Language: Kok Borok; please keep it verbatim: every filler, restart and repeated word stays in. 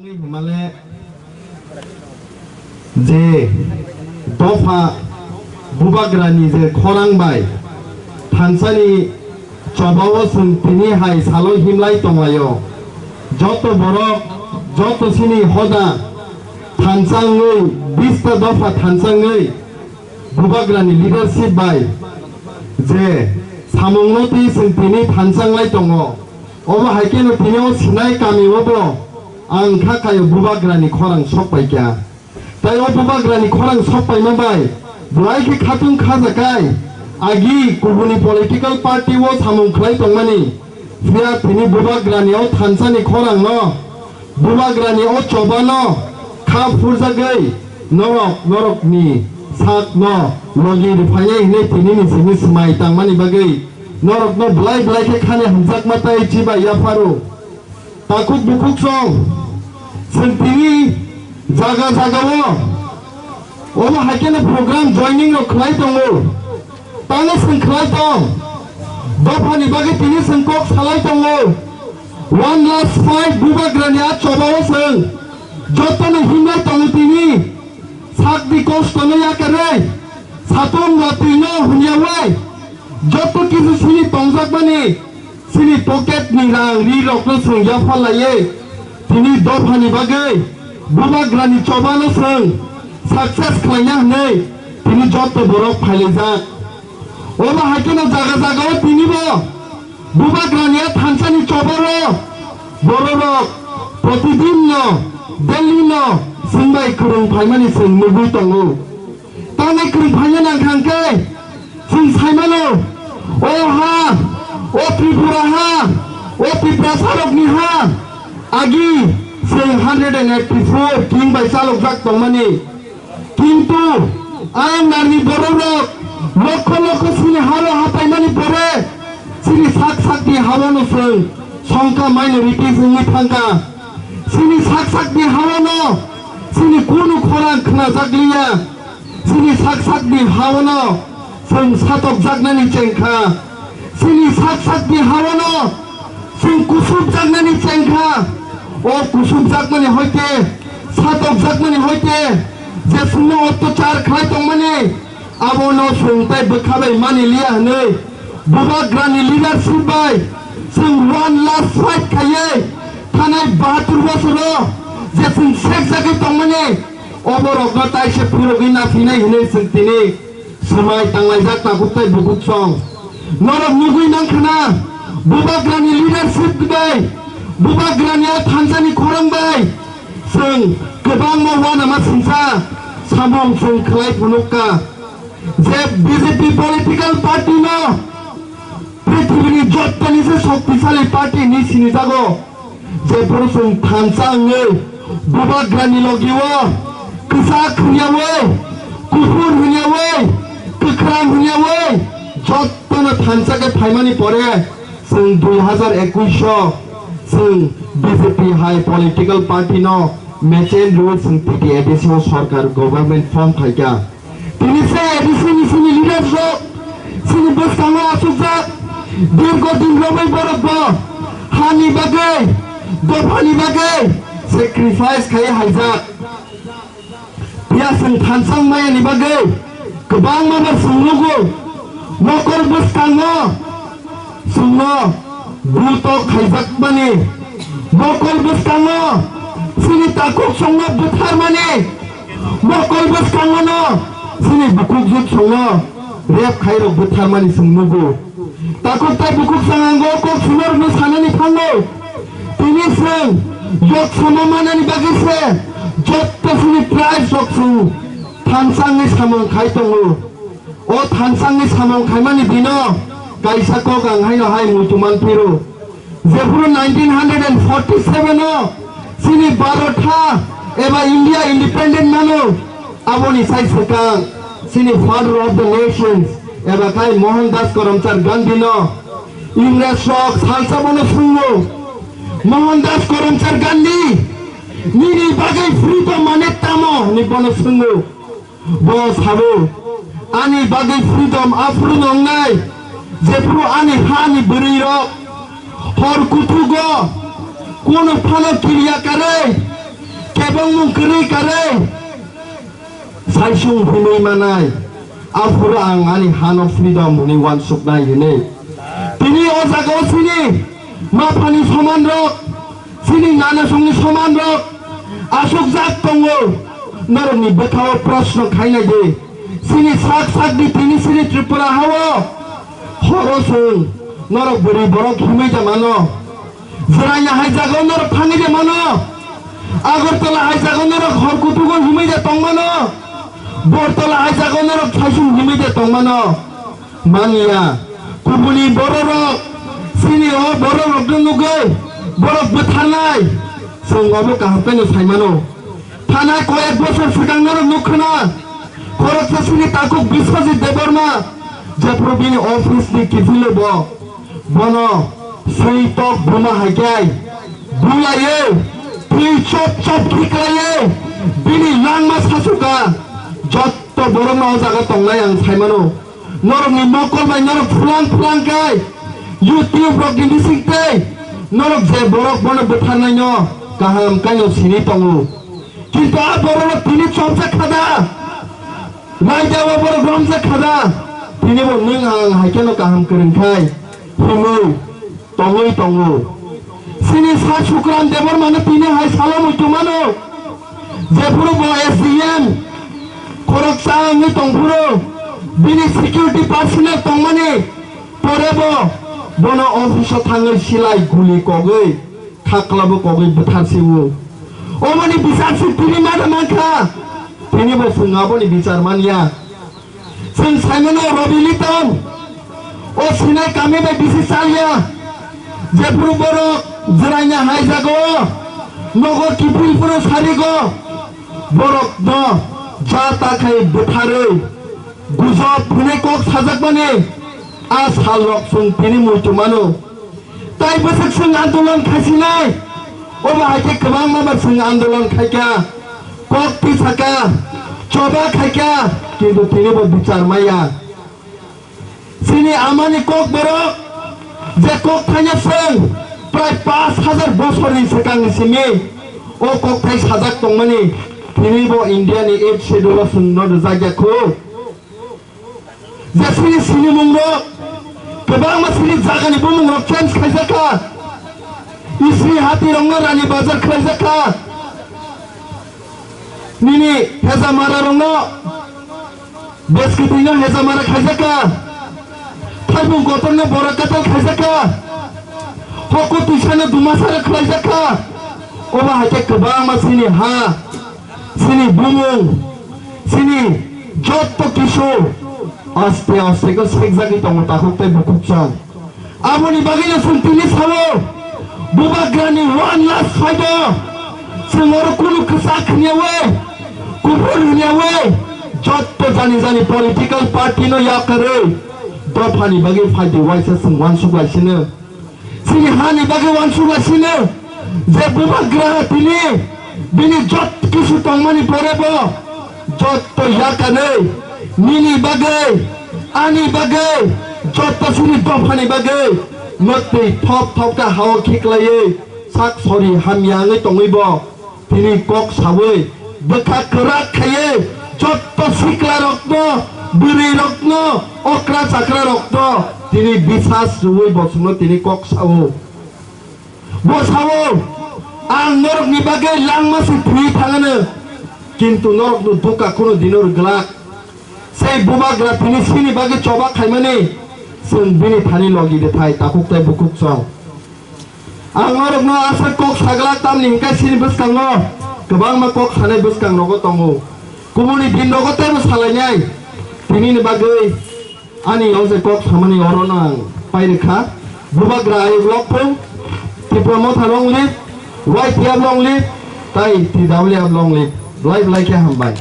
Himale je dopha bubagrani je khorang bai thansani chobao chwng tini hai salo himlai tonglaio. Joto borok, joto chini hoda thansa wngwi, bista dopha thansa wngwi bubagrani leadership bai je samungno twi chwng tini thansa wnglai tongo. Obo hai kheno tini o Sinai kami o bo ang kha khaio bubagrani khorang sok pai kha. Tai o bubagrani khorang sok paima bai belai khe khatung khajakai agi kubuni political party o samung khlai tongmani. Phiya tini bubagrani o thansani khorangno, bubagrani o chobano kha phurjagwi norok norokni sakno logi rwphainai hwnwi tinini simi swmai tangmani bagwi norokno belai belai khe khani hamjakma tai chibai yapharo. Takhuk bukhuk song chwng tini jaga jaga o omo hai kheno program joining rok khlai tongo. Tamo chwng khlai tong. Dophani bagwi tini chwng kok salai tongo. One last fight bubagrani a chobao chwng jotono himlai tongo tini. Sakni kostono yakarwi satung watwino hwnyawi joto kisu sini tongjakmani sini pocket ni rang ri rokno chwng yapha laiwi tini dophani bagwi bubagrani chobano chwng success khlaina hwnwi tini joto borok phailaijak. Obo hai kheno jaga jaga o tini bo bubagrani a thansani chobaro bororok protidin no daily no chwng bai kwrwng phaimani chwng nugwi tongo. Tamni kwrwng phaina nang kha hwnkhe chwng saimano, o ha, o Tripura ha, o Tiprasarokni ha, agi chwng hundred and eighty-four king bai chalokjak tongmani. Kintu ayang narni bororok lokho lokho chini haro hapaimani pore chini sak sakni hawano chwng songkha minorities wngwi thangkha. Chini sak sakni hawano chini kunu khorang khnajakliya. Chini sak sakni hawano chwng satokjaknani chengkha. Chini sak sakni hawano chwng kusupjaknani chengkha. O kusupjakmani hoite, satokjakmani hoite, je chwngno ottachar khlai tongmani, abono chwng tai bwkha bai mani liya hwnwi bubagrani leadership bai chwng one last fight khaiwi thanai bahatur bosoro je chwng sekjagwi tongmani, oborokno taisa phirogwi naphinai hwnwi chwng tini swmai tanglaijak takhuk tai bukhuk song. Norok nugwi mankha na, bubagrani leadership bai, bubagrani a thansani khorang bai chwng kwbangma uanama singcha samung chwng khlai phunukha. Je B J P political party no prithibini jottoni se shoktisali party hinwi sinijago. Jephuru chwng thansa wngwi bubagrani logi-o kwchak hwnyawi, kuphur hwnyawi, kwkhwrang hwnyawi jottono thansa khe phaimani pore chwng dui hazar ekwis o chwng B J P hai political party no mechen rwi chwng T T A D C o sorkar government form khaikha. Tini se A D C ni sini leaders rok sini bwskango achukjak dirgo din romwi borok bo hani bagwi, dophani bagwi sacrifice khai haijak. Phiya chwng thansang maya ni bagwi kwbangma bar chwng nugo. Mokol bwskango chwngno buto khaijakmani, mokol bwskango chini takhuk songno butharmani, mokol bwskangono chini bukhuk jut songno rep khairok butharmani chwng nugo. Takhuk tai bukhuk sangango kok sumarokno sanani thango. Tini chwng yok sama manani bagwi se jotto chini tribes rok chwng thansangwi samung khai tongo. O thansangni samung khaimani dino kaisa kok ang haino hai muitu manphiro. Jephuru nineteen hundred and forty seven o chini Bharat ha eba India independent mano, aboni sai swkang chini father of the nations eba khai Mohandas Karamchand Gandhi no Ingres rok salsa bono swngmo, Mohandas Karamchand Gandhi, nini bagwi freedom mane tamo hinwi bono swngmo. Bo sabo, ani bagwi freedom aphuru nongnai, jephuru ani hani bwrwirok hor kuthugo kunu phano kiriya karwi Tongmung kwrwi karwi saisung himwi manai, aphuru ang ani hano freedom hwnwi uansuknai hwnwi. Tini o jagao chini maphani somanrok, chini nanasongni somanrok asukjak tongo. Norokni bwkhao proshno khainai di, chini sak sakni tini chini Tripura hao horo chwng norok bwrwi borok himwi de mano. Jwraina hai jagao norok thangwi de mano. Agartala hai jagao norok hor kutugo himwi de tong mano. Bortola hai jagao norok saisung himwi de tong mano. Manya, kubuni bororok, chini o bororokno nugwi borok bwtharnai. Chwng obo kaham khe no sai mano. Thanai koyek bosor swkang norok nukha na, khoroksa chini takhuk Biswajit Debbarma, jephuru bini office ni kiphilwi bo, bono swi tok buma hai khe bulaiwi, twi chop chop khiklaiwi bini langma sachuka. Jotto borokno o jaga tongnai ang sai mano. Norokni mokol bai norok phulang phulang khe YouTube rokni bising tei norok je borok bono bwtharnaino kaham kaino sini tongo. Kintu a borok tini chopjak kha da, raida o borok romjak kha da, tini bo nwng ang hai kheno kaham kwrwng khai himwi tongwi tongo. Chini sa Sukran Debbarmano tini hai salo muitu mano. Jephuru bo S D M khoroksa wngwi tongphuru bini security personnel tongmani pore bo bono office o thangwi silai guli kogwi khaklabo kogwi bwthar siwo. Omoni bichar si tini mada mankha, tini bo chwng aboni bichar manya. Chwng saimano Robi Liton, o sinai kami bai bisi chalya, jephuru borok jwraina hai jago, nogo kiphil phuru sarigo, borok no ja ta khai bwtharwi gujob hwnwi kok sajakmani a salrok chwng tini muitu mano. Tai bwswk chwng andolon khaisinai. Obo hai khe kwbangma bar chwng andolon khaikha, kok tisakha, choba khaikha, kintu tini bo bichar maya. Chini amani kok borok je kok thaina chwng prai pash hajar bosorni swkangni simi o kok thai sajak tongmani tini bo India ni eighth schedule o chwngno rwjak ya khu. Je chini sinimung rok, kwbangma chini jagani bumung rok change khaijak kha. Isri hati rokno Rani Bazar khlaijak kha. Nini Hezamara rokno, Beskitino Hezamara khaijak kha. Thaibung Kotorno Borok Katal khaijak kha. Hoko Tuisano Dumasara khlaijak kha. Obo hai khe kwbangma chini ha, chini bumung, chini jotto kisu aste aste khe sekjagwi tongo takhuk tei bukhuk chwng. Aboni bagwino chwng tini sao, Bubagrani one last fight o chwng oro kunu kwchak hwnyawi, kuphur hwnyawi, jotto jani jani political party no yakarwi dophani bagwi fight di waisa chwng uansuk lai sino. Chini hani bagwi uansuk lai sino je Bubagra tini bini jot kisu tongmani pore bo jotto yakanwi nini bagwi, ani bagwi, jotto chini dophani bagwi mwtwi thop thop khe hao khiklaiwi sak sori hamya wngwi tongwi bo tini kok sawi bwkha kwrak khaiwi jotto sikla rokno, bwrwi rokno, okra chakra rokno tini bisas rwwi bo chwngno tini kok sao. Bo sao, ang norokni bagwi langma se thwi thangano, kintu norokno dukha kunu dino rwglak. Sei Bubagra tini sini bagwi choba khaimani, chwng bini thani logi de thai takhuk tei bukhuk chwng. Ang norokno aswk kok saglak tamni hwnkhe chini bwskango kwbangma kok sanai bwskang rogo tongo. Kubuni din rogo teibo salainai. Tinini bagwi ani o je kok samani orono ang pairikha. Bubagra ayuk lokphung, Tipra Motha long live, Y T F long live, tai T W F long live. Belai belai khe hambai.